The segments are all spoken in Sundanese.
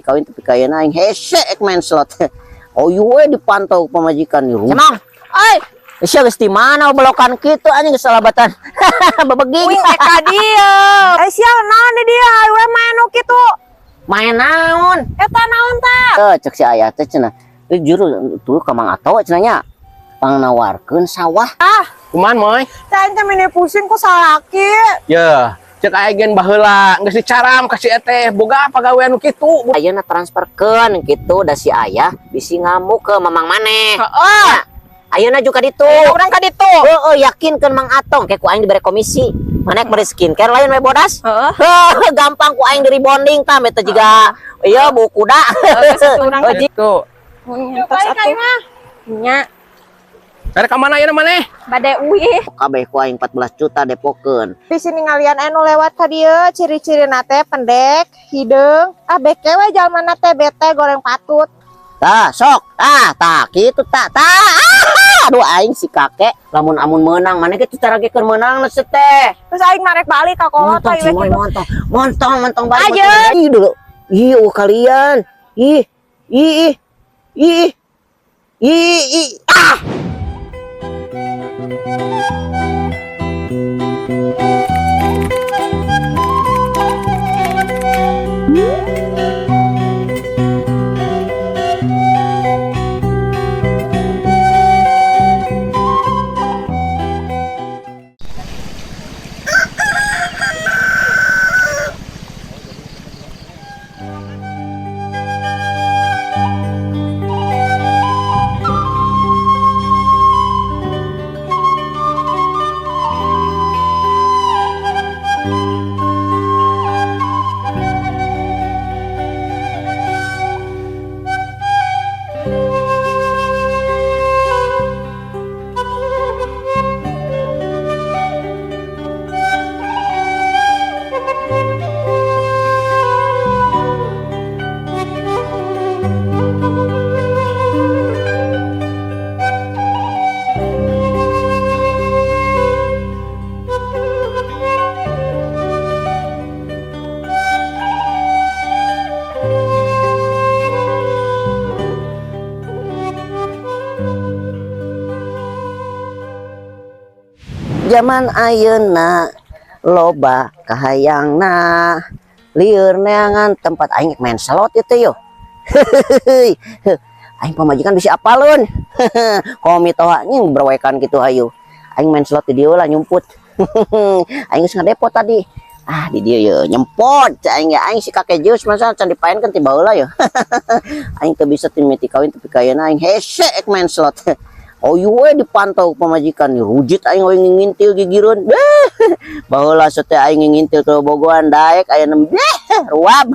kawin tapi kayana aing hese ek main slot. Oh we dipantau pamajikan nih. Cemong, Ai, sia geus di mana belokan kitu anjing geus salabatan. Babeging. Uing ka dieu. Eh sia naon di dieu ayo we main nu kitu. Main naon? Eta naon tah? Eh, cek si ayah teh cenah. Eh, juru tuh ka Mang Ato cenah nya. Pangnawarkeun sawah. Ah, Kumaha moy? tah aing teh meni pusing ku salaki. Ya, cek aing gen baheula geus dicaram ka si eteh boga pagawean nu kitu. Ayeuna transferkeun kitu da si ayah bisi ngamuk ke mamang maneh. Heeh. Ayeuna juga ditu. Urang ka ditu. Heeh, yakinkeun Mang Atong ke ku aing dibere komisi. Maneh beri skincare lain we bodas. Heeh. Heuh, gampang ku aing di rebonding tah eta jiga iya buku kuda. Geus urang ka Gitu. Entos atuh. Nya, Cari ka mana ayeuna maneh? Bade uih. Kabeh ku aing 14 juta depokeun. Di sini ngalian anu lewat ka dieu, ciri-cirina teh pendek, hideung, ah beke we jalmana teh bete goreng patut. Tah, sok. Tah, tah kitu tah. Tah. Ah, aduh aing si kakek lamun amun menang maneh kitu cara ge keur meunang nu teh. Terus aing marek balik ka kolot Montong we si moy kitu. montong. Montong montong balik. Aja. Montong. Ih dulu. Ih, oh, kalian. Ih. Ih. Ih. Ih. Ih. Ah. Zaman ayeuna loba kahayangna lieur neangan tempat aing main slot itu yo. Aing pamajikan bisa apalun. Komitoha nying berwekan gitu ayo. Aing main slot di dieu lah nyumput. Aing geus ngadepot tadi. Ah di dieu yo nyempot aing ya aing si kakek Zeus masa can dipaenkeun ti baheula yo. Aing teu bisa ti mimiti kawin tapi kayana aing hese ek main slot. Oh we dipantau pamajikan nih rujit aing we ngintil gigireun. Baheula sete aing ngintil ke bogoan daek aya nembe ruab.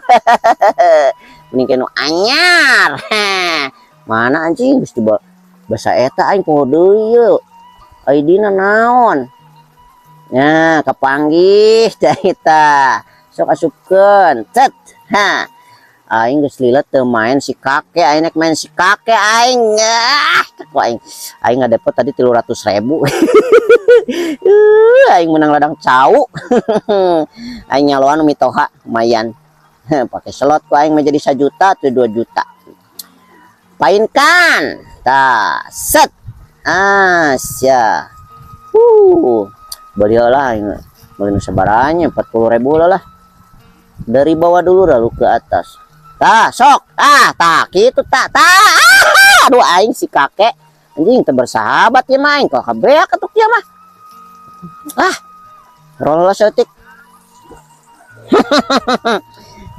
Mending kenu anyar. Mana anjing geus diba basa eta aing poho deui yeuh. ID-na naon? Nya kapanggih teh eta. Sok asupkeun. Cet. Ha. Aing geus lila teu main si kakek, aing nek main si kakek aing. Ah, ku aing. Aing ngadepot tadi 300.000. Aing menang ladang cau. Aing nyaloan mitoha lumayan. Pakai slot ku aing menjadi 1 juta atau 2 juta. Painkan. Tah, set. Ah, sia. Beli lah aing. Beli nu sabaranya 40.000 lah. Dari bawah dulu lalu ke atas. Tah, sok. Ah, tah kitu tah. Tah. Ah, aduh aing si kakek. Anjing teu bersahabat ya main kok kabeak atuh kieu mah. Ah. Roll lah saeutik.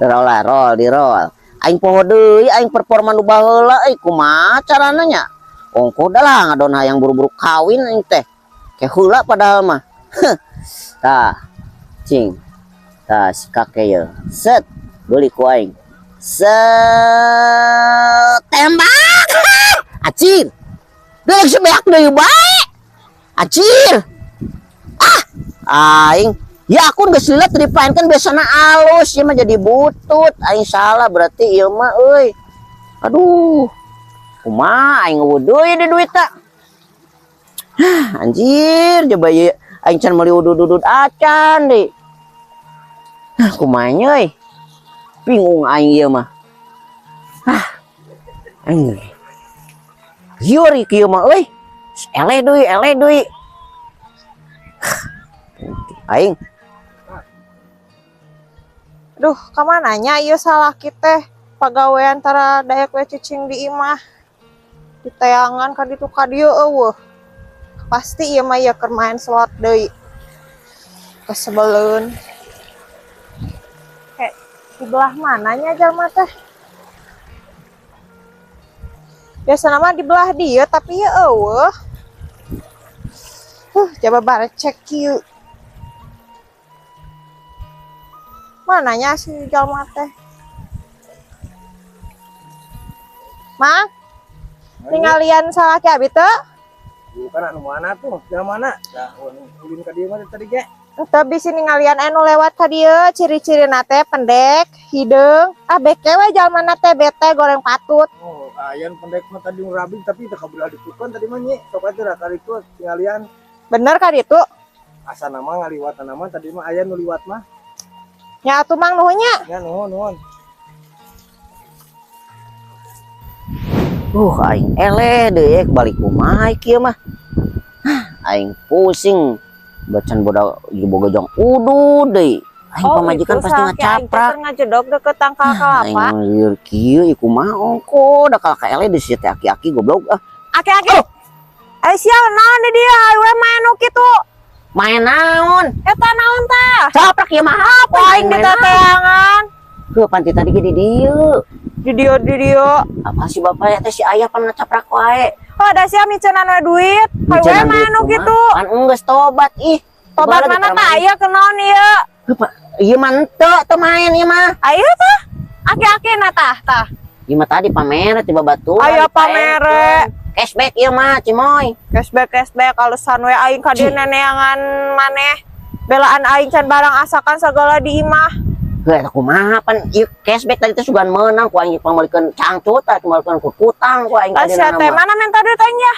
Roll lah, roll di roll. Aing poho deui aing performa nu baheula euy kumaha carana nya? Ongkoh dah lah ngadon hayang buru-buru kawin aing teh. Ke heula padahal mah. Tah. Cing. Tah si kakek ye. Set. Beli ku aing. Set. Tembak. Acir. Deuk sebeak deui bae. Acir. Ah, aing ya akun geus lila teu dipaenkeun biasana alus ieu mah jadi butut. Aing salah berarti ieu mah euy. Aduh. Kumaha aing eueuh deui di duit ta. Hah, anjir coba ieu aing can meuli udud-udud acan deui. Hah, kumaha nya euy. Bingung aing ieu mah. Aing. Lieur kieu mah euy. Eleh deui, eleh deui. Aing. Duh, kamana nya ieu salaki teh? Pagawean tara daek we cicing di imah. Diteangan ka ditu ka dieu euweuh. Pasti ieu mah ieu keur main slot deui. Kesebeleun. Kayak di belah mananya jalma teh? Biasana mah di belah dieu, tapi ieu euweuh. Coba bare cek kieu. Mananya si jalma teh? Mang, ningalian salaki abi teu? Bukan anu mana tuh, jalan mana? Dah, ulin ka dieu mah tadi ge. Teu bisi ningalian anu lewat ka dieu, ciri-cirina teh pendek, hideung, ah beke we jalmana teh, bete goreng patut. Oh, aya nu pendek mah tadi nu rabing, tapi teu kabelah ditukeun tadi mah, Nyi. Sok atuh dah kali itu tingalian. Bener ka ditu? Asa nama ngaliwat nama tadi mah aya nu liwat mah. Nya atuh, Mang, nuhun nya. Ya, nuhun nuhun. Aing eleh deui, balik kumaha kieu mah. Hah, aing pusing. Bacan boda boga jong udud deui. Aing pamajikan Oh, itu pasti salaki aing teh ngacaprak. keur ngajedog deket tangkal Aing kelapa. lieur kieu ieu kumaha ongko da kalah ka eleh deui si teh aki-aki goblok ah. Aki-aki. Eh, sia naon di dieu, hayu we main nu kitu. Main naon? Eta naon tah? Caprak ieu mah apa Aing main naon? ditateangan. Heuh, panti tadi ge di dieu. Di dieu, di dieu. Apa si bapak ya teh, si ayah pan ngacaprak wae. Oh, da sia miceunana we duit. Hayu we Miceunana main duit nu kumaha? kitu. Pan enggeus tobat ih. Tobat Baheula mana di tah aya kenaon ieu? Heuh, Pak. Ieu mah henteu teu main ieu mah. Ayo tah. Aki-aki na tah tah. Ieu mah tadi pamere tiba batu. Aya pamere. Cashback ieu mah, Cimoy. Cashback cashback alasan we aing ka dieu Cih. neneangan maneh. Belaan aing can barang asakan segala di imah. Heuh, eta kumaha pan ieu cashback tadi teh sugan meunang ku aing pangmeulikeun cangcut tah, pangmeulikeun kutang ku aing Lah tadi sia teh mah. mana minta duit aing ya?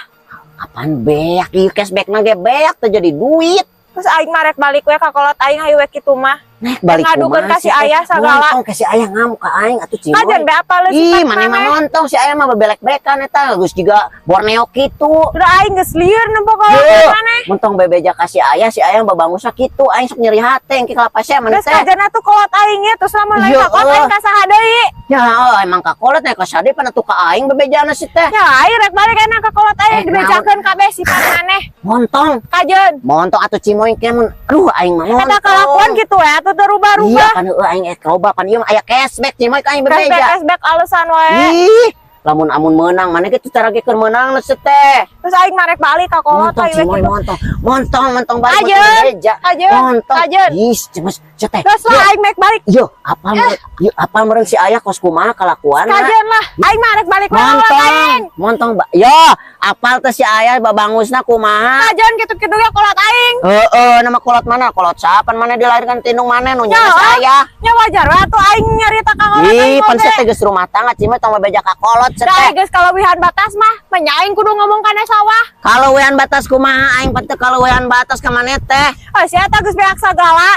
Apaan beak ieu cashback mah ge beak teh jadi duit. Terus aing marek balik we ka kolot aing, hayu we kitu mah. Nek balik Ngadukeun kumaha ka si teh? ayah sagala. Montong ka si ayah ngamuk ka aing atuh, Cimoy. Kajen be apa lu Ih, sifat maneh mah maneh. montong si ayah mah bebelek-belekan eta geus jiga Borneo kitu. Udah aing geus lieur nempo kolot Yeuh. maneh. Montong bebeja ka si ayah, si ayah babangusna kitu, aing sok nyeri hate engke kalapa sia maneh Terus teh. kajen atuh kolot aing ye, terus lamun lain Iya, ka kolot aing eh. ka saha deui? Ya, oh, emang ka kolot nya ka sade pan atuh ka aing bebejana si teh. Ya aing rek balik enak ka kolot aing Eh, dibejakeun kabeh sifat maneh. Montong, Kajen. montong atuh Cimoy ke mun aduh aing mah montong. Eta kalakuan gitu ya atuh teu Iya rubah-rubah. kan heueuh aing loba pan ieu mah aya cashback, Cimoy, ka aing Cashback bebeja. cashback alasan wae. Ih, lamun amun meunang maneh ge teu cara ge keur meunang nu teh. Terus aing marek balik ka kolot Montong aing we Cimoy kitu. montong, montong montong balik Kajen. montong bebeja. Kajen. Montong. Kajen. Ih, cemes teh. Terus lah aing mek balik. Yo, apa meureun, yo apa meureun si ayah kos kumaha kalakuan? Kajen lah aing marek balik we kolot aing. Montong, montong yo, apal teh si ayah babangusna kumaha? Kajen kitu-kitu ge kolot aing. Heeh, nama kolot mana? Kolot siapa mana dilahirkan tindung mana nu Ya, nya si ayah. Nya wajar we atuh aing nyarita ka kolot Ih, aing pan oge. teh geus rumah tangga, Cimoy, tong bebeja ka kolot Da teh. geus kalewihan batas mah, menya aing kudu ngomong kana sawah. Kalau wean batas kumaha aing pan teu kalau wean batas ka maneh teh. Oh, sia teh geus beak sagala.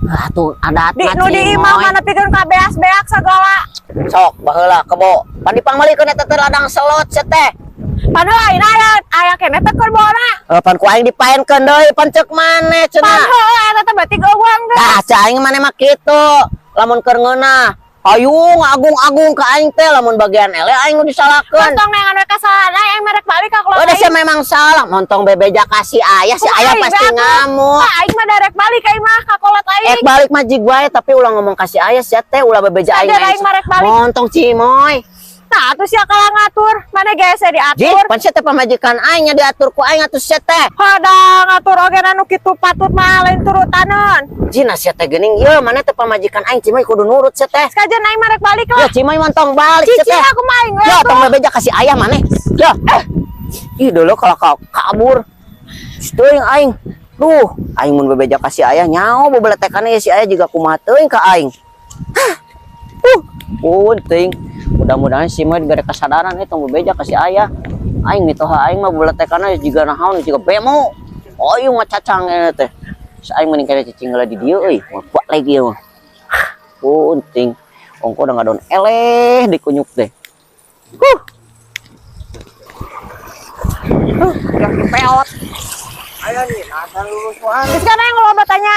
Ah tuh adat Di mah, nu di imah Cimoy. mana pikeun ka beas-beak sagala. Sok baheula kebo. Pan dipangmeulikeun eta teh ladang selot sia teh. Padahal aing aya aya keneh teh keur bona. Eh, pan ku aing dipaenkeun deui pan ceuk maneh Pan cenah. heueuh eta teh berarti geuwang geus. Tah cek aing maneh mah kitu. Lamun keur ngeunah hayung agung-agung ka aing teh, lamun bagian eleh aing nu disalahkeun. Montong neangan we kasalahan aing merek balik ka kolot Udah aing. sih memang salah, montong bebeja kasih ayah, si ayah Aing pasti we atuh. ngamuk. Tah, aing mah darek balik aing mah ka kolot aing. Ek balik mah jig wae, tapi ulah ngomong kasih ayah sia teh, ulah bebeja aing. Sadar aing marek balik. Montong Cimoy. Nah, atuh sia kalah ngatur, mana ge hese Jig, diatur. pan sia teh pamajikan aing nya diatur ku aing atuh sia teh. Hoda ngatur oge anu kitu patut mah lain turutaneun. Jina sia teh geuning ieu mana teh pamajikan aing, Cimoy kudu nurut sia teh. Sekajen aing marek balik Ya lah. Cimoy montong balik sia Cici teh. aku mah aing we Ya atuh. tong bebeja kasih ayah maneh. Ya. Eh. Ih dulu kalau kau kabur. Teuing aing. Duh, aing mun bebeja kasih ayah nyao bebeletekan ya si ayah juga kumaha teuing ka aing. Hah. Punting. Mudah-mudahan si Moy diberi kesadaran itu bebeja kasih ayah. Aing mitoha aing mah bebeletekan juga naon juga bemo. Oh ieu mah cacang ini teh. Si aing mending kena cicing heula di dieu euy. Kuat lagi ieu mah. Punting. Ongko udah ngadon eleh dikunyuk teh. Huh. Udah dipeot. Ayo nih, asal lulusan. Terus kan yang lo tanya.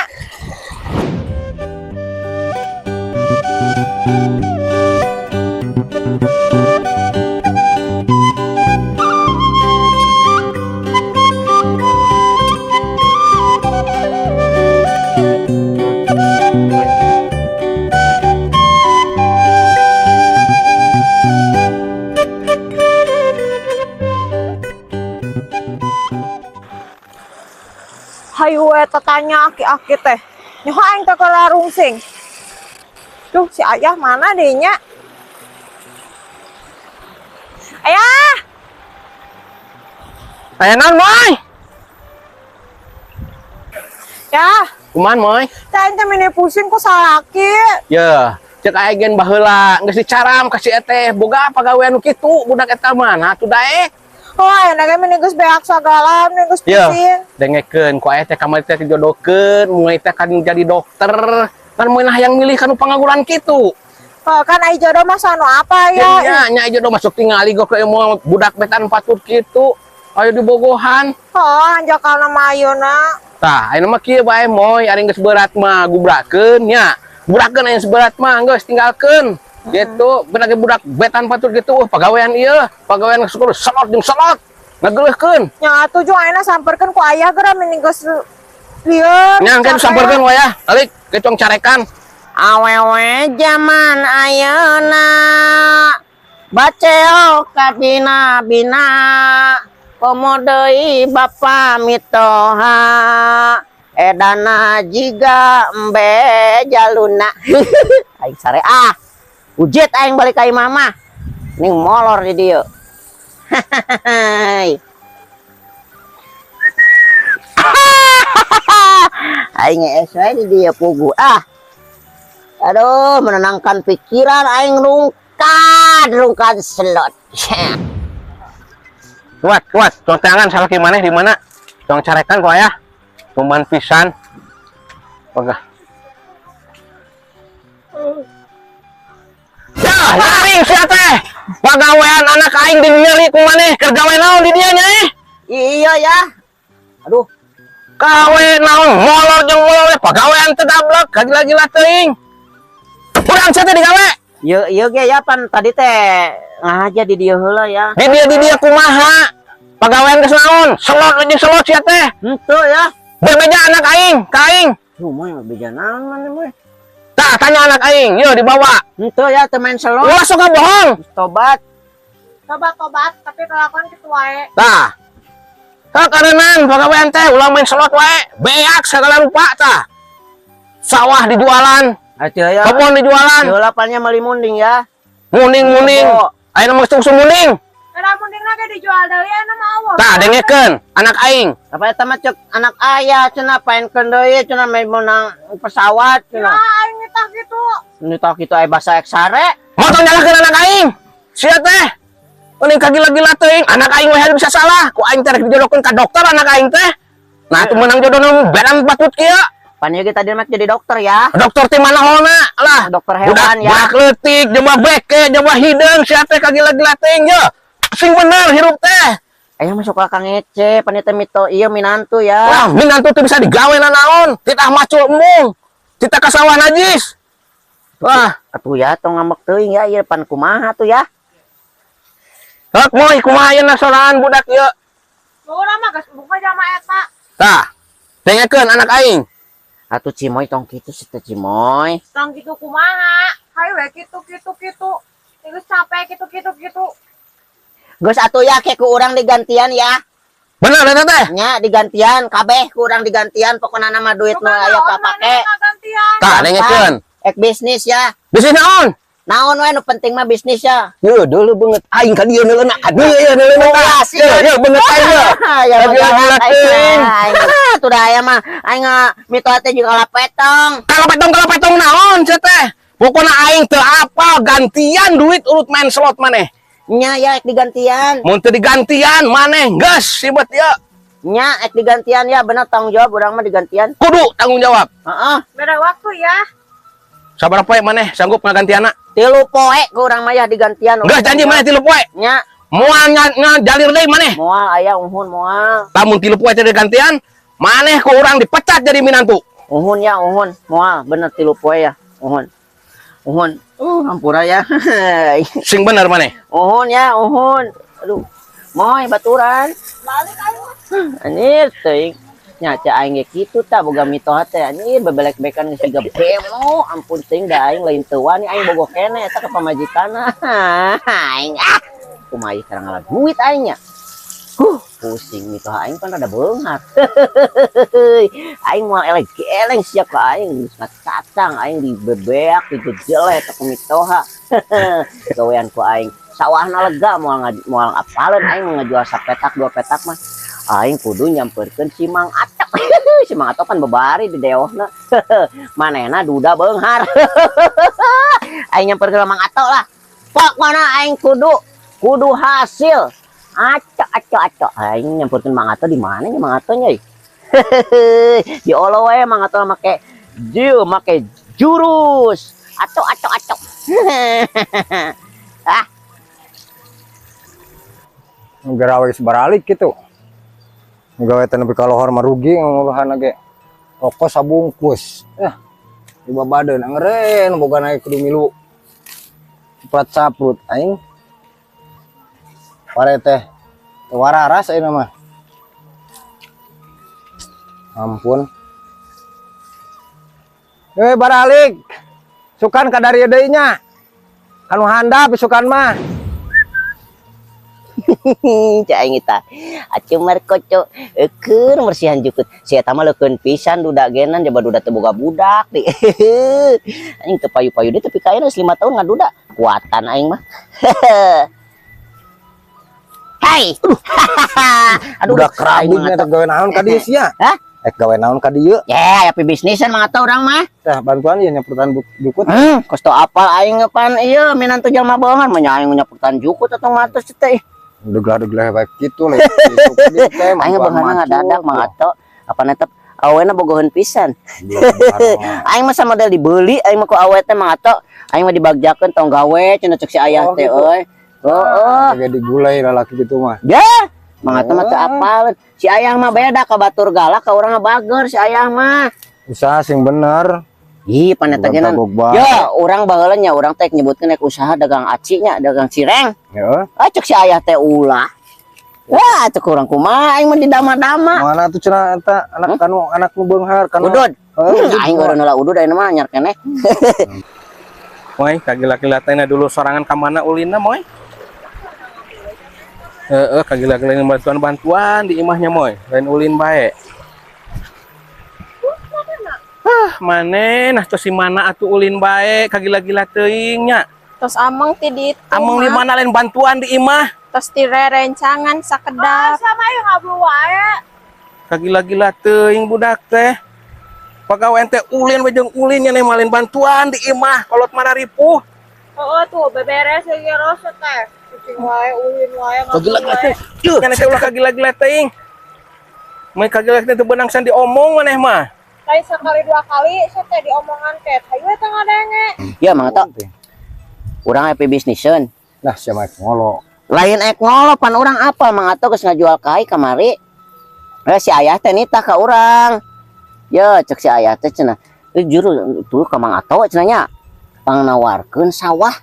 Hayu we tanya aki-aki teh. Nyaho aing teh keur rungsing. Duh, si ayah mana deh nya? Ayah, Aya naon, Moy? ya, Kumaha, Moy? teh aing teh meni pusing ku salaki. Ya, cek aing gen baheula geus dicaram ka si eteh boga pagawean nu kitu budak eta mah nah atuh daek. Oh, aya ge meni geus beak sagala, meni geus Ya, pusing. dengekeun ku aya teh kamari teh dijodohkeun, moy teh kan jadi dokter. Kan moy nah yang milih kanu pangangguran kitu. Oh, kan ai jodoh mah anu apa ya? Ya, nya jodoh masuk tingali gok moal budak betan patut kitu. Ayo dibogohan. Oh, anjakalna mah ayeuna. Tah, ayeuna mah kieu bae moy, ari geus berat mah gubrakeun nya. Gubrakeun aya berat mah geus tinggalkeun. Gitu, bener budak betan patut gitu, pagawean ieu, pagawean geus kudu selot jeung selot. Ngageuleuhkeun. Nya atuh jeung ayeuna samperkeun ku ayah geura meni geus lieur. Nya engke samperkeun we ya. Balik ke carekan. Awewe zaman ayeuna baceo kabina-bina komo deui bapa mitoha edana jiga embe jaluna. Aing sare ah, ujit aing balik ka imah mah ning molor di dieu. Hai, aing geus we di dieu pugu ah. Aduh, menenangkan pikiran aing rungkad, rungkad slot. Kuat, kuat. Tong tangan salah ki maneh di mana? Tong carekan ku aya. Cuman pisan. Ogah. Ya, nyaring sia teh. Pagawean anak aing dinyeri ku maneh, keur gawe naon di dieu nya eh? Iya ya. Aduh, Gawe naon molor jeung molor we pagawean teu dablek, gila-gila teuing. Urang sia teh digawe. Iya iya ge ya pan tadi teh ngaja di dieu heula ya. Di dieu kumaha? Pagawean geus naon? Selot jeung selot sia teh. Henteu ya. Bebeja anak aing, ka aing. Tuh moy beja naon maneh moy. Tah, tanya anak aing, yeuh dibawa. Henteu ya teu main slot. Ulah sok bohong. Tobat. Tobat-tobat, tapi kelakuan kitu wae. Tah. Tah karenan pagawean teh ulah main slot wae. Beak segala rupa tah. Sawah dijualan, Atuh ya. kebon dijualan, Heula palnya meuli munding ya. muning-muning. Ayeuna mah geus munding. Kada mundingna ge dijual deui ayeuna mah euweuh. Tah dengekeun anak aing. Apa eta mah cek anak ayah cenah paenkeun deui cenah main menang pesawat Ya, cenah. aing nitah kitu. Nu tau kitu aya basa ek sare. Motor nyalahkeun anak aing. Sia teh. Mending kagila-gila teuing, anak aing we bisa salah. Ku aing teh rek dijodohkeun ka dokter anak aing teh. Nah, atuh menang jodoh nu beran patut kieu. Pan ieu ge tadi mah jadi dokter ya. Dokter teh mana holna lah. Dokter Budak hewan ya. budak leutik, jaba beke, jaba hideung, sia teh kagila-gila teuing ye. Sing bener hirup teh. Aya masuk ka Kang Ece, pan teh mito ieu minantu ya. Wah, minantu teh bisa digawe naon? Titah macul embung. Titah ka sawah najis. Wah, Atuh ya tong ngambek teuing ya ieu pan kumaha tuh ya. hek moy kumaha ayeuna sorangan budak ieu. Urang mah geus buka jama eta. Tah, dengekeun anak aing. Atuh Cimoy tong kitu sih teh Cimoy. Tong kitu kumaha? Hayu we kitu kitu kitu. Geus capek kitu kitu kitu. Geus atuh ya ke ku urang digantian ya. Bener eta teh. Nya digantian kabeh ku urang digantian pokona nama duit nu aya kapake. Gantian. Tah, dengekeun. Ek bisnis ya. Bisnis naon? Naon we nu penting mah bisnis ya. Ye, deuleu beungeut aing ka dieu neuleuna. Aduh ye neuleuna tah. Wah, Ye, ye beungeut aing ye. Ya Lagi-lagi teuing. Tuh dah aya mah aing mitoha teh juga lapetong. Kalau petong naon sia teh? Pokona aing teu apal gantian duit urut main slot maneh. Nya ya ek digantian. Mun teu digantian maneh geus sibet ieu. Nya ek digantian ya bener tanggung jawab urang mah digantian. Kudu tanggung jawab. Heeh. Beda waktu ya. Sabaraha poe maneh sanggup ngagantianna? 3 poe ku urang mah ya digantian. Geus janji maneh 3 poe. Nya. Moal ngajalir deui maneh. Moal, Ayah, uhun moal. Lamun 3 poe teh digantian, maneh ku urang dipecat jadi minantu. Uhun ya, uhun. Moal, bener 3 poe ya. Uhun. Uhun. Hampura ya. Sing bener maneh. Uhun ya, uhun. Aduh. Moy baturan. Balik ayo. Anjir teuing. Nya cek aing ge kitu tah, boga mitoha teh anjir bebelek-bekan geus siga bemo. Ampun teuing, da aing lain teu wani, aing bogoh keneh eta ka pamajikanna. Aing ah. Kumaha ieu cara ngala duit aing nya? Huh, pusing, mitoha aing pan rada beunghar. Aing moal eleng geleng sia ka aing, geus ngacacang aing dibebeak, digejelek ka mitoha. Gawean ku aing sawahna lega, moal moal apaleun aing mau ngajual sapetak dua petak mah. Aing kudu nyamperkeun si Mang Atok. Si Mang Atok kan babari di deohna. Manehna duda beunghar. Aing nyamperkeun Mang Atok lah. Pokona aing kudu kudu hasil. Acok acok acok. Aing nyamperkeun Mang Atok di mana nya Mang Atok nya? Di olo we Mang Atok make jieu, make jurus. Acok acok acok. Ah. Garawe geus baralik gitu. Gawe teh nepi ka lohor mah rugi nguluhan ge. Rokok sabungkus. Eh, di babadeun angeren boga naik kudu milu. Ceprat saprut aing. Pare teh teu wararas ayeuna mah. Ampun. Eh, baralik. Sukan kadarieu deui nya. Kanu handap sukan mah. Cek aing eta. Acu markoco keur mersihan jukut. Si eta mah leukeun pisan duda genan, jaba duda teu boga budak di. Anjing teu payu-payu deui, tapi kaena geus 5 tahun ngaduda. Kuatan aing mah. Hai. Aduh, Budak aing kerabing mah eta gawe naon ka dieu sia? Hah? Eh, gawe naon ka dieu? Ya, ya bisnisan mah atau urang mah. Tah, bantuan ieu nyampertan jukut. Kos teu apal aing pan ieu minantu jalma bohongan mah nya aing nyampertan jukut atau matos teh. Deglah-deglah bae kitu le. Aing beunghana ngadadak mah atau apa netep awena bogoheun pisan. Aing mah sama model dibeli aing mah ku awe teh mah atau aing mah dibagjakeun tong gawe cenah cek si ayah Oh, teh gitu. euy. Heeh. Kayak digulai lalaki gitu mah. Ya, Mang Ato mah teu apal. Si ayah mah beda, ka batur galak, ka urang mah bager si ayah mah. Usaha sing bener. Ih, paneta Bukan genan. tabok bae. Ya, urang baheula nya urang teh nyebutkeun rek usaha dagang aci nya, dagang cireng. Ya. Ah, cek si ayah teh ulah. Wah, cek urang kumaha aing mah didama-dama. Mana tuh cenah eta anak kanu anak nu beunghar kanu. Udud. Heeh, udud. Aing urang heula udud ayeuna mah anyar keneh. Moy, kagila-gila teh dulu sorangan ka mana ulinna, Moy? Heeh, kagila-gila bantuan-bantuan di imahnya, Moy. Lain ulin bae. Ah, maneh nah tos si mana atuh ulin bae, kagila-gila teuing nya. Tos ameng ti ditu. Ameng di mah. mana, lain bantuan di imah. Tos ti rerencangan sakedap. Sama ayo ngablu wae. Kagila-gila teuing budak teh. Pagawean teh ulin we jeung ulin nya malin bantuan di imah, kolot mararipuh. Heeh tuh beberes ge rosot teh. Cicing wae ulin wae ngablu Kagila-gila wae. teh. Nya teh ulah kagila-gila teuing. Moy kagila teh teu beunang san diomong maneh mah. Lain sekali dua kali saya teh diomongan teh. Hayu eta ngadenge. Ya, Mang Ato. Urang happy bisniseun. Nah, siapa ngolo. Lain ek ngolo, pan urang apa Mang Ato geus ngajual kai kamari. Eh, si ayah teh nitah ka urang. Ya, cek si ayah teh cenah. Eh, juru tuh ka Mang Ato cenah nya. Pangnawarkeun sawah.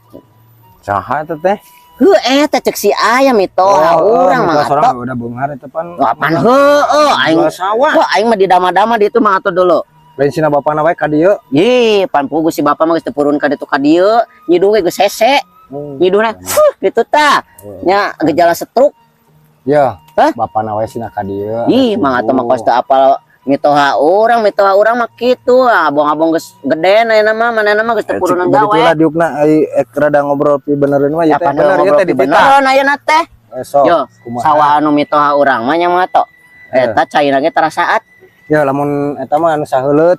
Saha eta teh? Heuh, eta cek si ayah mitoha urang Mang mitoha Ato. Sorang udah beunghar eta pan. Apaan heueuh aing Jual sawah. Wah, aing mah didama-dama di itu Mang Ato dulu. Lain sina bapana wae ka dieu. Ih, pan pugu si bapak mah geus teu purun ka ditu ka dieu, nyiduh ge geus hese. Nyiduhna huh, gitu tah. Nya gejala stroke. Ya. Hah? Bapana wae sina ka dieu. Ih, Mang Ato mah kos teu apal mitoha urang, mitoha urang mah kitu. Abong-abong geus gede ayeuna mah, manehna mah geus teu purunan Gawe. gawe. Diukna ai ek rada ngobrol pi benerin mah ya teh Kapan bener ya ngobrol teh pi dititah. beneran ayeuna teh? Eh, sok. Yo, kumaha? sawah anu mitoha urang mah nya Mang Ato. Eh. Eta cairna ge tara saat. Ya, lamun eta mah anu saheuleut.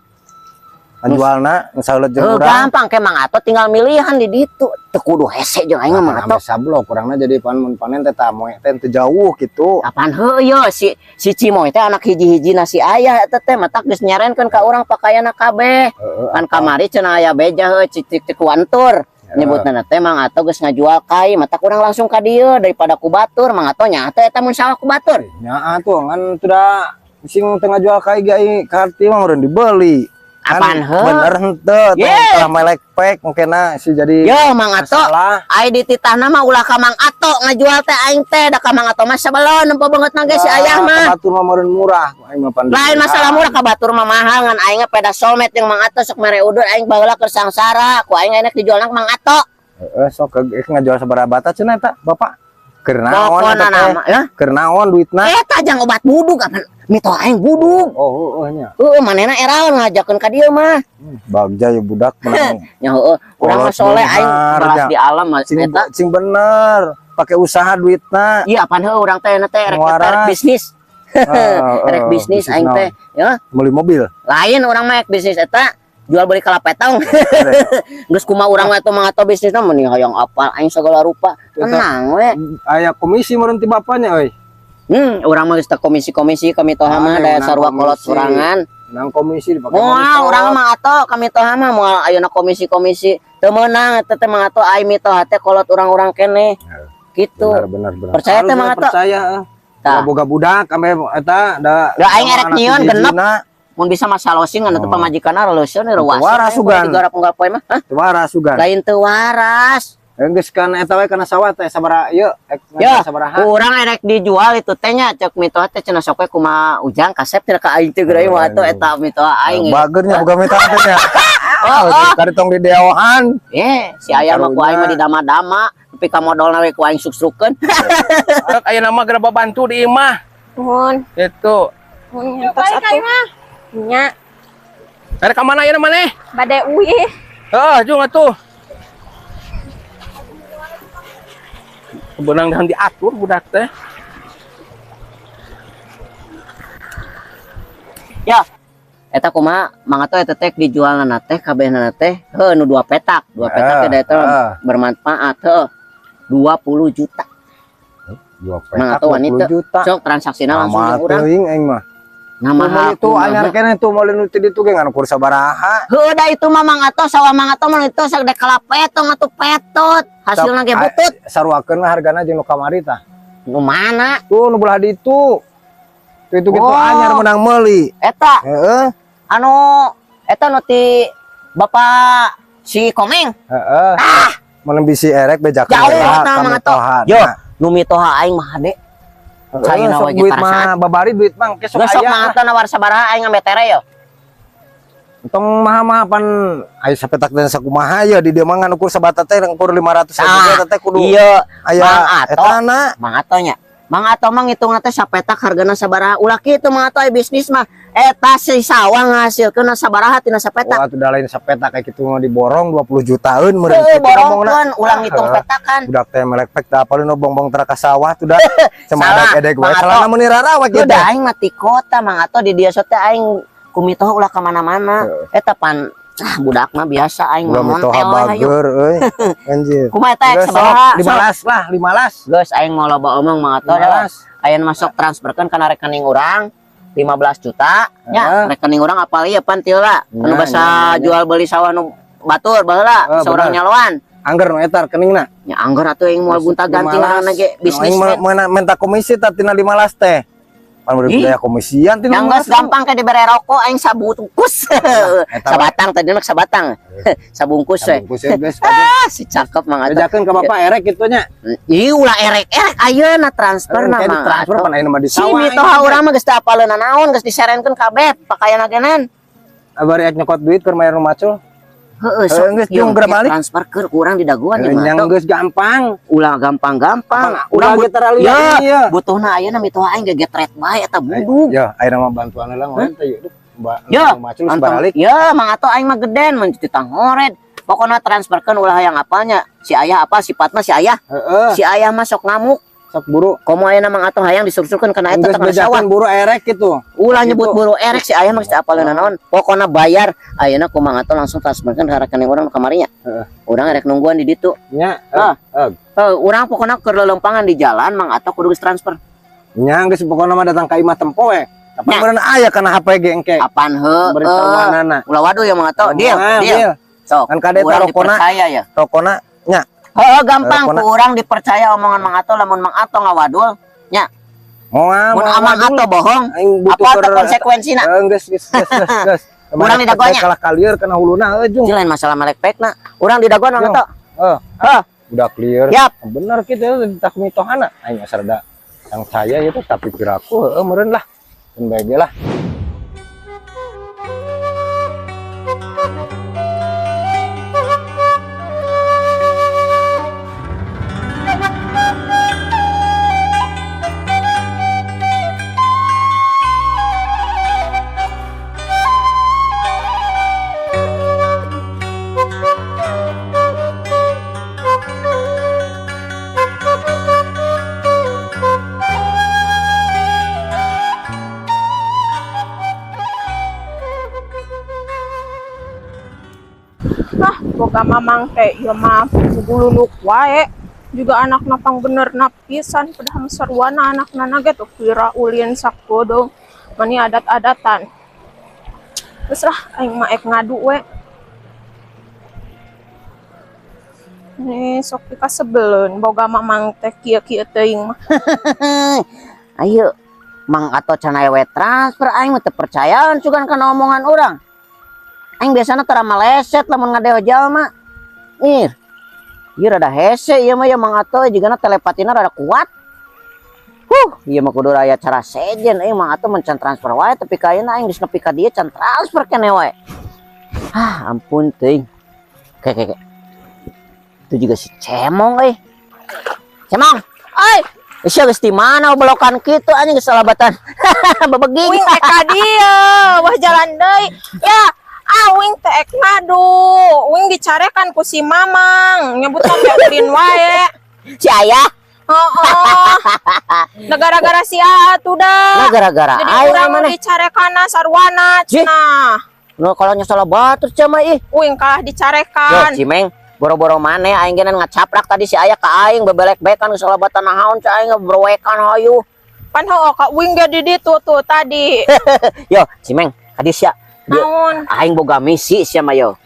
Ngajualna nu saheuleut jeung Heuh, urang. gampang ke Mang Ato tinggal milihan di ditu. Teu kudu hese jeung aing mah Mang Ato. Ame sablok urangna jadi pan mun panen teh tah moe teh teu jauh gitu. Apaan heuh yo si si Cimoy teh anak hiji-hiji na si ayah eta teh, matak geus nyarenkeun ka urang pakaianna kabeh. Heeh. Kan kamari cenah aya beja heuh cicik cik wantur. Nyebutna teh Mang Ato geus ngajual kai, mata kurang langsung ka dieu daripada ku batur. Mang Ato nya teh eta mun sawah ku batur. Nya atuh ngan sudah sing tengah jual kai ge ai karti mah urang dibeli. Kan Apaan heuh? bener henteu Ye. tah melek pek mungkinna si jadi Yo Mang Ato, masalah. ai dititahna mah ulah ka Mang Ato ngajual teh aing teh, da ka Mang Ato mah sebelon nempo beungeut ge si ayah mah. Batur mah meureun murah, aing mah pan. Lain masalah murah, ka batur mah mahal, ngan aing peda solmet jeung Mang Ato sok mere udur aing baheula keur sangsara, ku aing enak dijualna ka Mang Ato. Heeh, sok ngajual sabaraha bata cenah eta, Bapak? Keur naon Pokona eta teh? nama ya. Keur naon duitna? Eta jang obat budug, apa mitoha aing budug. Oh, heueuh nya. Heeh, manehna eraon ngajakeun ka dieu mah. Bagja ya budak menang. Nya heueuh, urang mah Kolot soleh aing beunghar, balas nya. di alam mah Sing eta. sing bener, pakai usaha duitna. Iya, apaan heueuh urang teh teh rek Waras. rek bisnis. Rek bisnis aing teh, ya. Beli mobil. Lain, urang mah rek bisnis eta jual beli kalapetong. Geus kumaha urang mah atuh Mang Ato bisnisna meuni hayang apal aing segala rupa. Tenang we. Aya komisi meureun ti bapaknya euy. Urang mah geus teu komisi-komisi ka mitoha mah Ah, da menang sarua kolot komisi. sorangan. Nang komisi dipake Moal motor. urang mah Ato ka mitoha mah moal ayeuna komisi-komisi. Teu meunang eta teh Mang Ato, ai mitoha teh kolot urang-urang keneh. Gitu. Benar benar benar. Percaya teh, Harus Mang Ato? Percaya. Eh. Tah. Boga budak ambe eta da. Da aing erek anak nyieun genep. hijina. Mun bisa mah salosin ngan atuh Oh. pamajikanna reuseun reuas. Waras sugan. Digarap unggal poe mah. Hah? Teu waras sugan. Lain teu waras. Geus kan eta we kana sawah teh sabaraha ieu ek Ya, sabaraha. urang erek dijual itu teh nya, cek mitoha teh cenah sok we kumaha ujang kasep cenah ka aing teh geura mah atuh eta mitoha aing. Bagernya boga mitoha teh nya. Oh, oh. Kari tong di deohan. Eh, si ayah mah ku aing mah didama-dama, nepi ka modolna we ku aing suk-srukeun. Rek aya nama geura babantu di imah. Nuhun. Gitu. Nuhun ngentos atuh. Nya, Rek ka mana ayeuna maneh? Bade uih. Heeh, jung atuh. Benang dan diatur budak teh. Ya. Eta kumaha Mang Ato eta teh dijualna teh kabehna teh heuh nu dua petak, dua petak teh da eta bermanfaat heuh. 20 juta. Dua Mang petak Ato wani 20 teu. juta. Sok transaksina langsung Mama jeung urang. teuing aing mah. Nah, mahal Itu anyar keneh tuh moal nu ti ditu ge ngan ukur sabaraha. Heuh da itu mah Mang Ato, sawah Mang Ato mah itu sagede kalapetong atuh petot. Hasilna ge butut. Saruakeun lah hargana jeung nu kamari tah. Nu mana? Tuh nu belah ditu. Tuh itu gitu Oh. anyar menang meuli. Eta Heeh. anu eta nu ti Bapak si Komeng. Heeh. Mun bisi erek bejakeun Jauh heula eta ka Mang Ato. mitoha. Yo, nu mitoha aing mah hade. Caina Sok we ge duit parasaan. mah babari duit mah ke sok Geus sok aya. Mang Ato nawar sabaraha aing ngambe tere yo. Tong maha-maha pan aya sapetak dan sakumaha ya di dieu mah ngan ukur sabata teh ukur 500 ribu Tah, teh kudu iya, aya Mang Ato. etana. Mang Ato nya. Mang Ato mah ngitungna teh sapetak hargana sabaraha. Ulah kitu Mang Ato, aya bisnis mah. Eta si sawah ngahasilkeun sabaraha tina sapetak. Wah, atuh da lain sapetak kayak gitu mah diborong 20 jutaan meureun Heuh, kitu ngomongna. borongkeun ulah ngitung petakan. Budak teh melek pek da apalin nu bongbong tera ka sawah tuh da. Salah, Cuma edek wae Mang Ato. salahna meuni rarawat Udah gitu. Aing mah ti kota Mang Ato, di dia teh aing ku mitoha ulah ka mana-mana. Eta pan ah budak mah biasa aing Ulah mah mitoha montel we hayu. bager euy. Anjir. Kumaha eta Geus, sok, sabaraha? Sok. 15 lah, 15. Geus aing mau loba omong Mang Ato dah. 15. Ayeuna masuk transferkeun kana rekening urang 15 juta nya, rekening urang apal ieu pan tila anu Nya, basa nya, nya. jual beli sawah nu batur baheula seorang bener. nyaloan. Angger nu eta rekeningna. Nya angger atuh aing moal gonta ganti ngaranna ge bisnis. Aing minta komisi tah tina 15 teh. Pan beri Ih. budaya komisian tina Yang geus 15. gampang kayak dibere rokok aing sabungkus. Eta we. Sabatang tadi mah sabatang. Sabungkus we. Sabungkus ya geus. Ah, si cakep Mang Ato. Bejakeun ka bapak erek kitu nya. Ih, ulah erek-erek ayeuna transfer na Kayak Mang ditransfer Ato. pan ayeuna mah di Si sawah. mitoha urang mah geus teu apaleun naon, geus diserenkeun kabeh pakaian genan. Abari ek nyokot duit keur mayar nu macul. Heeh, Eh, sok geus, jung, geura balik. Transfer keur ku urang di daguan ya Mang Yang Ato. geus gampang. Ulah gampang-gampang. Urang ge terlalu Ya, ya. butuhna ayeuna mitoha aing gegetret bae eta budug. Ya, ayeuna mah bantuan heula ngoen teh yeuh. Ya, Nu macul Antong- balik. Ya, Mang Ato aing mah geden mun ditang ngored. Pokoknya transferkeun ulah hayang apalnya. Si ayah apa sifatna si ayah. Heeh, Si ayah mah sok ngamuk. Sok buru. Komo ayeuna Mang Ato hayang disursurkeun kana eta Geus teh kana sawah. bejakeun buru erek gitu. Ulah Gitu. nyebut buru erek, si ayah mah geus teu apaleun naon. Pokokna bayar ayeuna ku Mang Ato langsung transferkeun ka rekening urang nu kamarinya. Heeh. Urang erek nungguan di ditu. Nya, Ah. heeh. Heuh, urang pokokna keur lelempangan di jalan Mang Ato kudu geus transfer. Nya geus pokokna mah datang ka imah tempo we. Tapi Nya. meureun aya kana HP ge engke. Apaan heuh? Beritahuanana. Ulah waduh ya Mang Ato. Deal, deal. Sok. Kan kade Urang rokona dipercaya ya. Rokona nya. Heeh, gampang Rokona. ku urang dipercaya omongan Mang Ato lamun Mang Ato ngawadul nya. Moal. Mun Mang Ato bohong, Aing butuh apa teh konsekuensina? Geus geus geus geus geus. Urang didagoannya. Kalah kalieur kana huluna heuh jung. Lain masalah melek pekna. Urang didagoan Mang Jung. Ato. Heuh. Heuh. Udah clear. Yap. Bener kitu tak mitohana. Aing mah rada yang saya itu tapi piraku heueuh meureun lah. Keun bae ge lah. Ah, boga mamang teh ieu mah gululuk wae. Juga anakna pang bener na pisan, padahal sarwana anakna na ge tuh kira ulin sakodong mani adat-adatan. Geus lah, aing mah ek ngadu we. Nih sok pikasebeleun boga mamang teh kieu-kieu teuing mah. Ayo, Mang Ato can aya we transfer, aing mah teu percayaan sugan kana omongan urang. Aing biasana tara maleset lamun ngadeo jalma. Ir. Ieu rada hese ieu mah ya Mang Ato, jigana telepatina rada kuat. Huh, ieu mah kudu aya cara sejen euy. Mang Ato mun can transfer wae, tapi kayeuna aing geus nepi ka dieu can transfer keneh wae. Ah, ampun teuing. Ke ke ke. Itu juga si Cemong euy. Cemong, Ai, sia geus di mana belokan kitu anjing geus salabatan. Babeging. Wing teh ka dieu, wah jalan deui. Ya, ah wing teh ek ngadu. Wing dicarekan ku si Mamang, nyebutna teh ulin wae. Si ayah. Heeh. Nah, gara-gara si Aa tuh dah. Nah, gara-gara Jadi aing urang maneh. dicarekan sarwana Jih. cenah. Nu kalau nyesel batur cenah ih. Wing kalah Yo, dicarekan. Cimeng, boro-boro maneh aing ge ngacaprak tadi si ayah ka aing bebelek-bekan geus salabatan naon cai aing browekan hayu. Pan heueuh ka wing ge di ditu tuh tadi. Yo, Cimeng, kadi sia. Dia- Naon? Aing boga misi sia mah yo.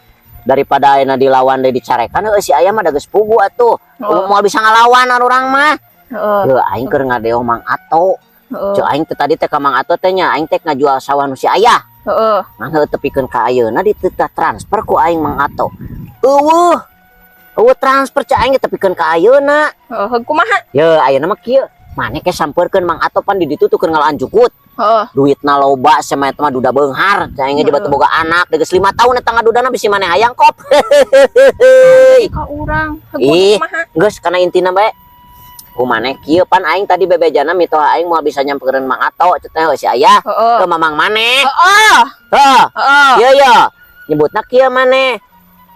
Daripada ayeuna dilawan deui dicarekan heueuh si ayah mah da geus pugu atuh. Heeh. Moal bisa ngalawan urang mah. Heeh. Yo, aing keur ngadeo Mang Ato. Heeh. Ceu aing teh tadi teh ka Mang Ato teh nya aing teh ngajual sawah nu si ayah. Heeh. Ngan heueuh tepikeun ka ayeuna dititah transfer ku aing Mang Ato. Eueuh. Eueuh transfer ceu aing tepikeun ka ayeuna. Heeh, kumaha? Ye, ayeuna mah kieu. Maneh ke sampeurkeun Mang Ato pan di ditu tuh keur ngalaan jukut. Heeh. Duitna loba sama eta mah duda beunghar. Ceu aing ge batu boga anak geus 5 tahun eta ngadudana bisi maneh hayang kop. Ka urang. Heuh Ih. kumaha? Geus kana intina bae. Ku maneh kieu pan aing tadi bebejana mitoha aing moal bisa nyampeurkeun Mang Ato cenah teh si ayah Heeh. ke mamang maneh. Heeh. Heuh. Heeh. Iya ya, nyebutna kieu maneh.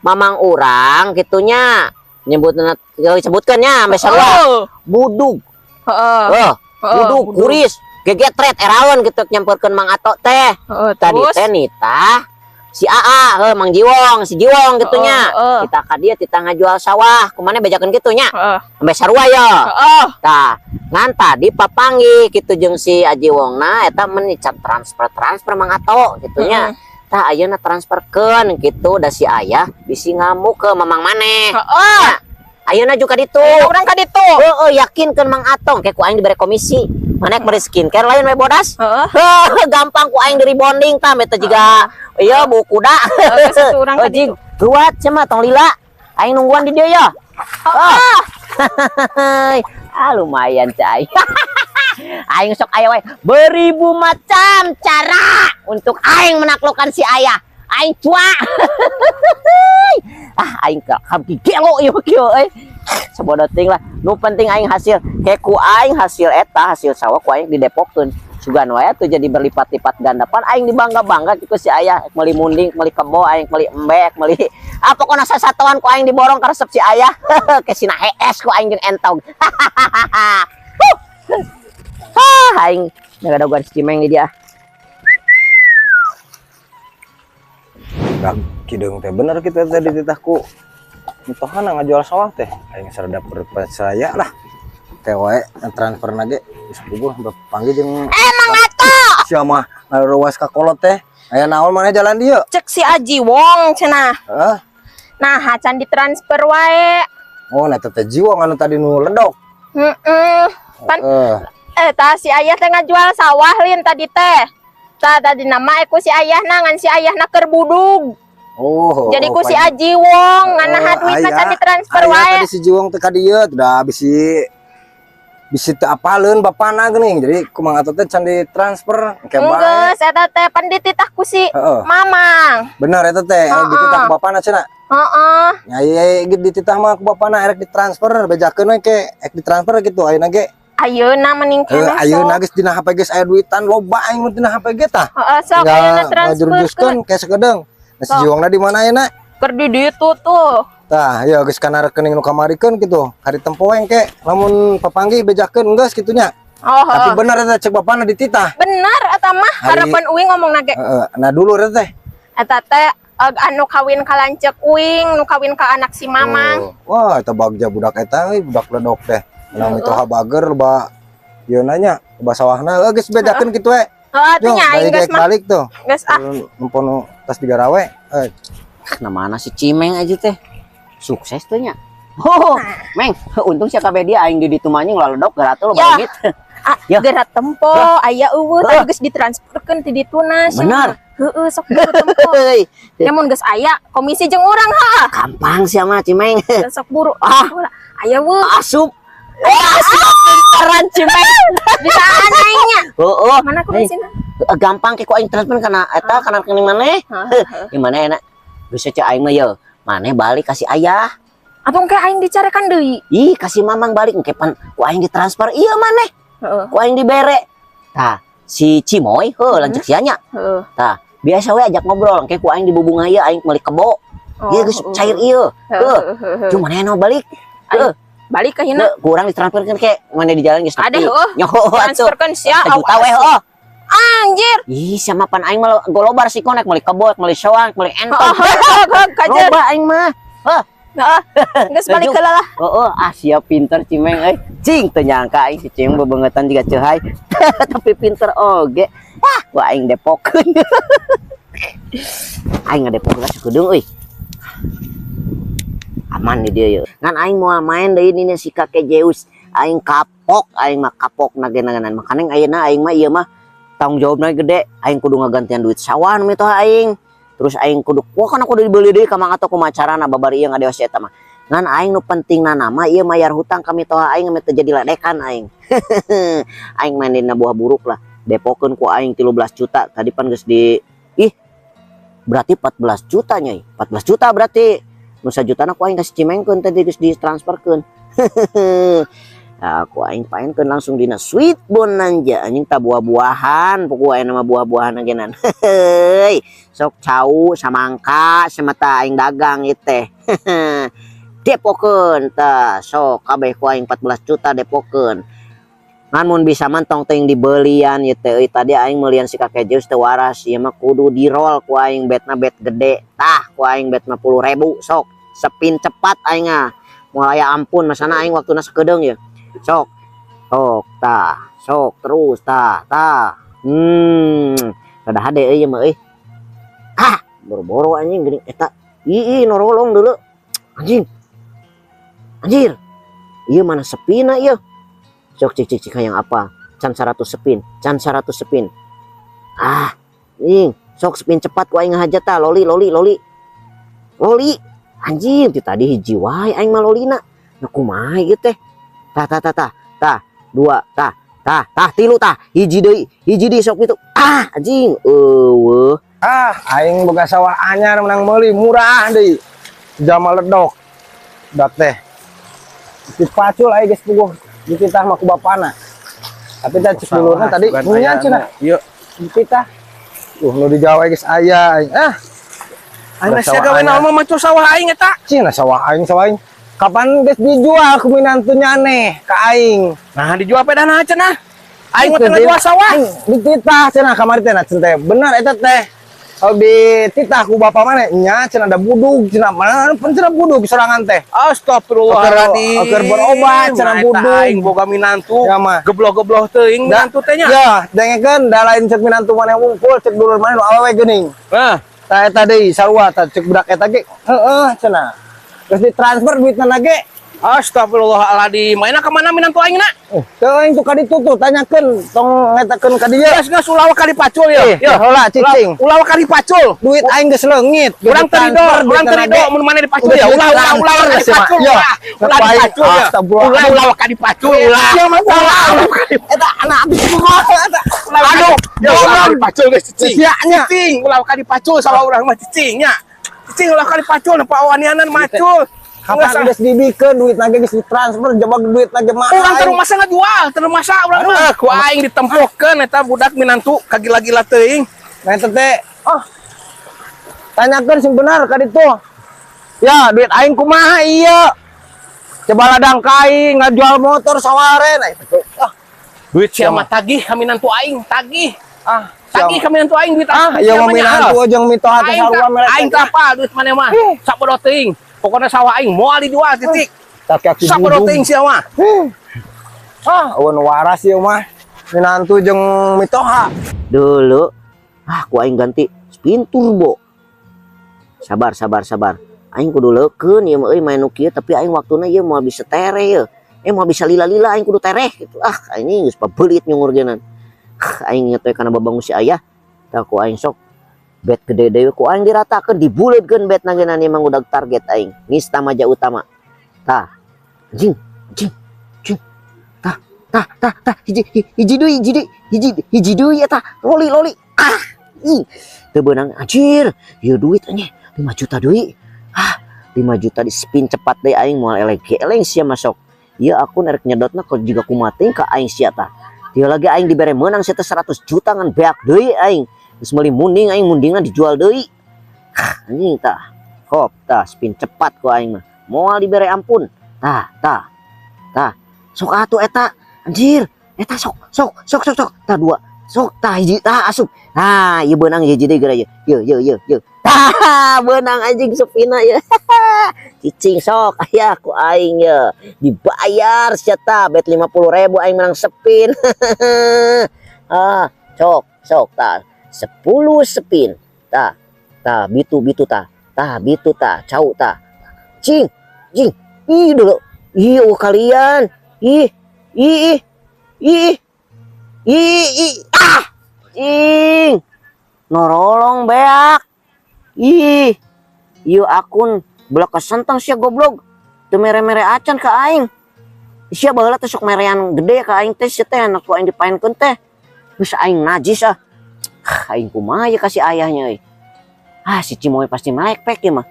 Mamang urang gitunya. Nyebutna sebutkeun nya ambe sarua. Heeh. Budug. Heeh. Heuh, Heeh, budug kuris, gegetret erawan gitu nyamperkeun Mang Ato teh. Heeh, Tadi terus? teh nita si AA, heuh Mang Jiwong, si Jiwong gitunya. Heeh. Kita ka dieu tita ngajual sawah, kumaneh bejakeun kitu nya. Heeh. Ambe sarua ya. Heeh. Tah, ngan tadi papanggih kitu jeung si Aji Wongna eta meni can transfer-transfer Mang Ato gitunya. Tah ayeuna transferkeun gitu da si ayah bisi ngamuk ke mamang maneh. Heeh. Ayeuna juga ditu. Urang ka ditu. Heeh, yakinkeun Mang Atong ke ku aing dibere komisi. Maneh beri skincare lain we bodas. Heeh. Heuh, gampang ku aing di rebonding tah eta jiga ieu bu kuda. Heeh, geus atuh urang ka Oh, jig, kuat cenah tong lila. Aing nungguan di dieu ya. Heeh. Ah, lumayan cai. Aing sok aya wae beribu macam cara untuk aing menaklukkan si ayah. Aing cua. Ah, aing ka kabki gelo ieu kieu euy. Sabodo ting lah. Nu penting aing hasil. Ke ku aing hasil eta hasil sawah ku aing didepokkeun. Sugan wae tuh jadi berlipat-lipat ganda. Pan aing dibangga-bangga kitu si ayah meuli munding, meuli kebo, aing meuli embek, meuli ah pokona sasatoan ku aing diborong karesep si ayah. Ke sina hees ku aing jeung entog. Ah, aing ngadagoan si Cimeng di dia. Dak kideung teh bener kita tadi dititah ku mitohana ngajual sawah teh. Aing sarada percaya lah. Teh wae transfer ge geus puguh panggil jeung Mang Ato, sia mah ngaruas ka kolot teh. Aya naon maneh jalan dieu? cek si Aji Wong cenah. Heeh. Nah, can ditransfer wae. Oh, nah teh jiwong anu tadi nu ledok. Heeh. Pan eh tah si ayah teh ngajual sawah lin tadi teh. Tah tadi nama ku si ayahna, ngan si ayahna keur budug. Oh, Jadi oh, ku si Aji Wong ngan naha duitna can aya. ditransfer Aya wae. Tadi si Jiwong teh ka dieu udah bisi bisi teu apaleun bapana geuning. Jadi kumaha teh can ditransfer engke bae. Geus eta teh pan dititah ku si Mamang. Bener eta teh, dititah ku bapana cenah. Heeh. Ya iya iya dititah mah ku bapana erek ditransfer, bejakeun we ke erek ditransfer gitu ayeuna ge. Ayeuna mending keneh Ayeuna sok. Geus dina HP geus aya duitan loba aing mah dina HP ge tah. Heeh, sok ayeuna transfer. Ngajurujuskeun kayak sakedeung. Nah, si Sok. Jiwongna di mana ayeuna? Keur di ditu tuh. Tah, ya geus kana rekening nu kamarikeun gitu. Hari tempo engke lamun papanggih bejakeun geus kitu nya. Oh, Tapi heeh. bener eta cek bapana dititah. Bener eta mah harapan uing ngomong ge. Heeh. Nah dulu eta teh. Eta teh anu kawin ka lanceuk uing, nu kawin ka anak si Mamang. Oh. Wah, eta bagja budak eta euy, budak ledok teh. Menang itu habager loba ieu nanya, loba sawahna heuh geus bejakeun kitu we. Heeh, atuh Yo, nya aing dari geus geus mah. Balik tuh. Geus ah. Nempo nu tas digarawe. Eh, Nah, mana si Cimeng aja teh. Sukses tuh nya. Oh, Meng, untung sia kabeh dia aing di ditu mah anjing ledok garatul Ya. barengit. Ah, Ya. geura tempo aya euweuh tadi geus ditransferkeun ti dituna sia. Bener. Heeh, sok buru tempo. Heuy, Ya mun geus aya komisi jeung urang ha. gampang sia mah Cimeng. Sok buru. Ah. Aya euweuh. Asup. Asup pintaran Cimeng. Bisaan aing nya. Heeh. Mana komisina? Gampang ke ku aing transfer kana eta kana rekening maneh. Heeh. Gimana enak? Bisa cek aing mah ye. Maneh balik kasih ayah. Abang kayak aing dicarekan deui. Ih, kasih mamang balik engke pan ku aing ditransfer ieu maneh. Heeh. Ku aing dibere. Tah, si Cimoy heuh lanceuk sia nya. Heeh. Tah, biasa we ajak ngobrol engke ku aing dibubunga ieu aing meuli kebo. Oh, Ieu geus cair ieu. Heuh. Cuma maneh nu balik. Heuh, Balik ke hina. heuh, ku urang ditransferkeun ke maneh di jalan geus Ade nepi. heuh. Nyoho atuh. Transferkeun sia. Juta we heuh. Anjir. Ih, sama pan aing mah golobar sih konek meuli kebo, meuli soang, meuli entong. Heeh, heeh, kajer. Loba aing mah. Heeh. Geus balik heula lah. Oh, ah siap pinter Cimeng euy. Cing teu nyangka aing si Cimeng bebengetan jiga ceuhai. Tapi pinter oge. Wah, gua aing depokeun. Aing ngadepok lah sakedeung euy. Aman di dia yeuh. Ngan aing moal main deui ini si kakek Zeus. Aing kapok, aing mah kapok nagen-nagenan. Makanya ayeuna aing mah ieu mah tanggung jawabna gede. Aing kudu ngagantian duit sawah nu mitoha aing. Terus aing kudu wah kan aku dibeli deui ka Mang Ato kumaha carana babari ieu ngadeos eta mah. Ngan aing nu penting nama ieu mayar hutang ka mitoha aing meh teu jadi ledekan aing. Aing main dina buah buruk lah. Depokeun ku aing 13 juta. Tadi pan geus di ih berarti 14 juta nyai. 14 juta berarti. Nu sajutana ku aing kasih Cimengkeun tadi geus ditransferkeun. Nah, aku aing paenkeun langsung dina Sweet Bonanza anjing ta buah-buahan pokoknya nama buah-buahan agenan. Heuy, sok cau samangka semata aing dagang ieu teh. Depokeun tah sok kabeh ku aing 14 juta depokeun. Ngan mun bisa mantong teuing dibelian ieu teh euy, tadi aing meulian si kakek Zeus teu waras ieu mah kudu dirol ku aing betna bet gede. Tah ku aing bet 50.000 sok spin cepat aing ah. Moal aya ampun masana aing waktuna sakedeung ya. Sok. Sok tah, sok terus tah, tah. Rada hade euy ieu mah euy. Ah, boro-boro anjing geuning eta. Ih, ih norolong dulu. Anjing. Anjir. Ieu mana spinna ieu? Sok cik cik cik hayang apa? Can 100 spin, can 100 spin. Ah, anjing, sok spin cepat ku aing ngahajat tah, loli loli loli. Loli. Anjing, ti tadi hiji wae aing mah lolina. Nah kumaha ieu teh? Tah tah tah tah tah dua tah tah tah tilu tah hiji deui sok itu. Ah, anjing, eueuh. Ah, aing boga sawah anyar menang meuli murah deui. Jama ledok. Dak teh. Dipacul aing geus puguh dititah mah ku bapana. Tapi teh cek dulurna tadi nya cenah Ieu. Dititah. Nu di Jawa geus aya aing. Ah, Aing Udah sia sawah gawe anyar. naon mah macul sawah aing eta. Cenah sawah aing sawah aing. Kapan geus dijual ku minantunya aneh ka aing. Nah, dijual pedana cenah. Aing mah Itu, teu ngajual sawah. Aing dititah cenah kamari teh nah cenah teh. Benar eta teh. Kalau dititah ku bapak mana nya cenah ada budug cenah mana pun cenah budug sorangan teh. Astagfirullahaladzim. Oker berobat, cenah Nah, eta budung. aing boga minantu. Ya, mah. Gebloh-gebloh teuing minantu teh nya. Ya, dengekeun da lain cek minantu maneh wungkul cek dulur maneh nu awewe geuning. Nah, Tah, eta deui sarua tah, cek budak eta ge. Heeh, cenah. Geus ditransfer duitna ge. Astagfirullahaladzim. Mainna kemana minantu aing na? Eh, teu, aing tuh ka ditu tuh, tanyakeun, tong ngetakeun ka dieu. Geus, geus, ulah waka dipacul ya. Eh, heula cicing. Ulah waka dipacul. Duit aing geus leungit. Urang teu rido, urang teu rido mun maneh dipacul ya. Ulah, ulah, ulah waka dipacul, ulah. Ulah dipacul ya. Ulah, ulah waka dipacul, ulah. Sia mah Ulah, ulah waka dipacul. Eta anak abis kumaha eta? Aduh, ya ulah waka dipacul geus, cicing. Sia nya. Cicing, ulah waka dipacul sawah urang mah, cicing nya. Cicing, ulah waka dipacul, nempo wanianan macul. Kapan geus dibikeun duit ge, geus ditransfer, jebak duit ge mah. Urang teu masa ngajual, teu masa urang mah. Ku aing ditempokeun eta budak minantu kagila-gila teuing. Nah, eta teh, oh. Tanyakeun sing benar ka ditu. Ya, duit aing kumaha ieu? Coba ladang kai ngajual motor sawaren. Ah, Duit sia mah tagih ka minantu aing, tagih. Ah, Tagih ka minantu aing duit. Ah, ieu mah minantu jeung mitoha teh Aing sarua melek. Aing teh apa duit maneh mah? Sabodo teuing. Pokoknya sawah aing moal dijual, titik. Kaki Sabodo teuing sia mah. Ah, euweuh waras ieu mah. Minantu jeung mitoha. Dulu ah, ku aing ganti spin turbo. Sabar, sabar, sabar, aing kudu leukeun ieu mah euy, main nu kieu, tapi aing waktuna ieu moal bisa tereh ieu, eh, moal bisa lila-lila, aing kudu tereh gitu. Ah, aing geus pabelit nyungur geunan. Aing inget we kana babangu si ayah. Tah, ku aing sok bet gede deui, ku aing diratakeun, dibuleudkeun bet na geunan. Ieu mah udah target aing Nista Maja Utama. Tah, anjing, anjing, anjing. Tah, tah, tah, tah, hiji, hiji deui, hiji deui, hiji, hiji deui eta loli, loli. Ah, ih, teu beunang, anjir. Ieu duit anjing 5 juta deui. Ah, 5 juta di spin cepat deui, aing moal eleng eleng sia masuk. Ieu akun erek nyedotna kok jiga kumaha teuing ka aing sia tah. Dia lagi aing dibere meunang sia teh 100 juta, ngan beak deui aing. Geus meuli munding aing, mundingna dijual deui. Ah, anjing. Tah, hop, tah, spin cepat ku aing mah. Moal dibere ampun. Tah, tah, tah. Sok atuh eta, anjir. Eta sok, sok, sok, sok, sok. Tah, dua. Sok, tah, hiji, tah, asup. Nah, ieu beunang hiji deui geura ieu. Ye, ye, ye, ye. Tah, beunang anjing spinna ya. Cicing, sok aya ku aing ye. Dibayar sia tah, bet 50 ribu aing menang spin. Ah, sok, sok, tah. 10 spin. Tah, tah, bitu, bitu, tah. Tah, bitu, tah, cau, tah. Cing, cing. Ih, dulu. Ih, oh, kalian. Ih, ih, ih. Ih, ih, ih, ah. Cing. Norolong beak. Ih. Ieu akun belak kesentang sia, goblok. Teu mere-mere acan ka aing. Sia baheula teh sok merean gede ka aing teh, sia teh anak ku aing dipaenkeun teh. Geus aing najis ah. Aing kumaha ye kasih ayahnya euy. Ah, si Cimoy pasti melek pek ieu mah.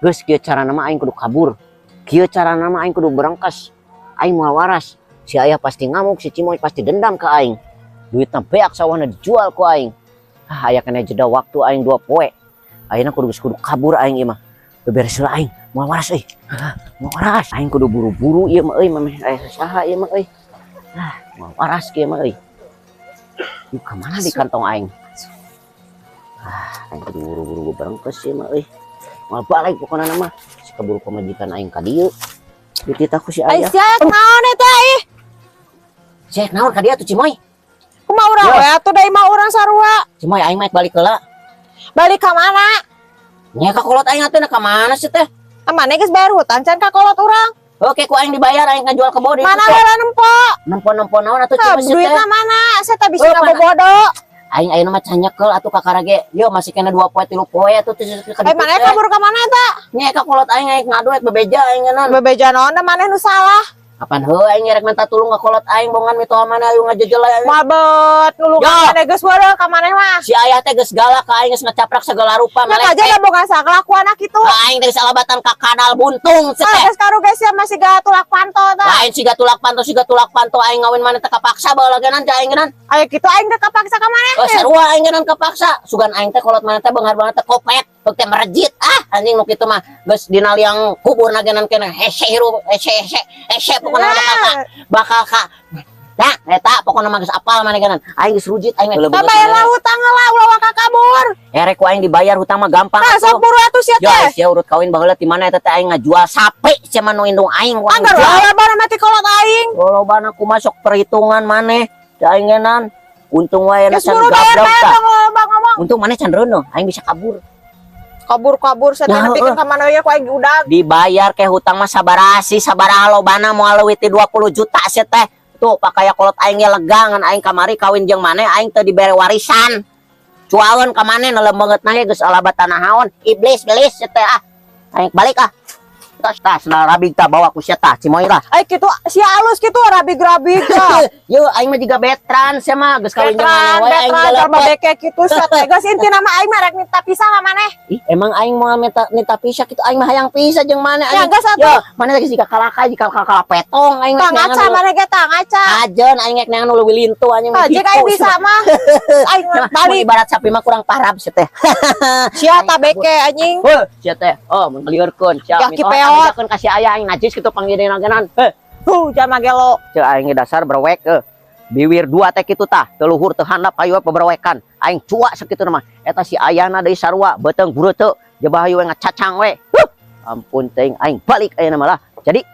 Geus kieu carana mah, aing kudu kabur. Kieu carana mah, aing kudu berangkas. Aing moal waras. Si ayah pasti ngamuk, si Cimoy pasti dendam ke aing. Duitna beak, sawahna dijual ku aing. Ah, aya kena jeda waktu aing 2 poe. Ayeuna kudu, geus kudu kabur aing ieu mah. Beberes heula aing, moal waras euy. Ah, moal waras. Aing kudu buru-buru ieu mah euy, memeh aya saha ieu mah euy. Ah, moal waras kieu mah euy. Ih, ka mana di kantong aing? Ah, aing kudu buru-buru berangkas ieu mah euy. Moal balik pokona mah. Si keburu pamajikan aing ka dieu. Dititah ku si Ai ayah. Sia naon eta ih? Cek naon ka dieu tuh, Cimoy? Kumaha urang Ya. we atuh, da imah urang sarua. Cimoy, aing mah balik heula. Balik ka mana? Nya ka kolot aing atuh, ka mana sih teh? Ah, maneh geus bayar hutang can ka kolot urang? Oke, ku aing dibayar, aing ngajual kebo di Mana itu. heula nempo? Nempo-nempo naon atuh, Nah, Cimoy sih teh? duitna mana? Saya teh bisa Oh, mana? ngabobodo. Aing ayeuna mah can nyekel atuh kakara ge. Yo masih kena 2 poe, 3 poe atuh teh ka Eh, maneh kabur ka mana eta? Nya ka kolot aing, aing ngadu rek bebeja aing ngeunaan. Bebeja naon da, maneh nu salah. Kapan heuh aing rek minta tulung ka kolot aing, bongan mitoha mana ayu ngajejelay aing. Mabet nulungan Ya. maneh geus waduh ka maneh mah. Si ayah teh geus galak ka aing, geus ngecaprak segala rupa. Nya aja da boga kelakuan kitu. Ka aing teh geus alabatan ka kadal buntung si Ah, teh. geus karuge sia masih gak tulak panto ta. Lain siga tulak panto, siga tulak panto, aing ngawin maneh teh kapaksa baheula ge nanti aing geunan. Aya kitu aing teh kapaksa ka maneh. Oh, sarua aing geunan kapaksa. Sugan aing teh kolot maneh teh beunghar banget teh kopet, heuk teh merejit. Ah, anjing, nu kitu mah geus dina liang kubur na geunan keneh hese hirup, hese, hese, hese pokona bakal ka bakal ka. Nah, eta pokona mah geus apal maneh geunan. Aing geus rujit aing. Tah, bayarlah hutang lah, ulah waka kabur. Erek ku aing dibayar hutang mah gampang Tah, atuh. sok buru atuh sia Ya, teh. sia urut kawin baheula ti mana eta teh, aing ngajual sapi sia mah nu indung aing ku aing Anggar jual. lah bara mati kolot aing. Lolobana ku masuk perhitungan maneh. Da aing ngenan. Untung wae Geus can buru bayar gablok bayar tah. dong, loba ngomong. Untung maneh can reuneuh, aing bisa kabur. Kabur-kabur sia teh Nah, nepikeun ka mana we ku aing udag. Dibayar ke hutang mah sabarasi sabaraha lobana, moal leuwih ti 20 juta sia teh. Tuh pakaya kolot aing ge lega, ngan aing kamari kawin jeung maneh aing teu dibere warisan. Cuaeun ka maneh nu leungeut ge geus alabat tanah haon. Iblis gelis sia teh ah. Aing balik ah. Tas tas nah rabig tah bawa ku sia tah cimoy lah. Ai kitu sia alus kitu rabig-rabig ya. Yo aing mah jiga betran sia mah, geus kawin jeung Betran, maneh we aing betran, geus jalma lepet. beke kitu sia teh. Geus intina mah aing mah rek minta pisah ka maneh. Ih, emang aing mau minta minta pisah kitu, aing mah hayang pisah jeung maneh Ya anjing. Geus atuh. Yo, maneh lagi siga kalaka jika kalaka petong aing Tah mah ngaca neangan maneh ge tah ngaca. Ajen aing ngek neangan nu leuwih lintu anjing. Tah jeung aing bisa mah. Aing mah balik balik. Ibarat sapi mah kurang parab sia teh. Sia tah beke anjing. Heuh, sia teh. Oh, mun ngaliurkeun sia. Ya, Mitoha kipeot. bejakeun ka si aya aing najis kitu panggideuna-genan. Heuh, Huh, jalma gelo. Ceu aing ge dasar berwek eh. Biwir dua teh kitu tah, teu luhur teu handap hayu we peberwekan. Aing cua sakitu mah. Eta si ayana deui sarua, beuteung bureuteu, jebah hayu we ngacacang we. Huh, ampun teuing aing balik ayeuna mah lah. Jadi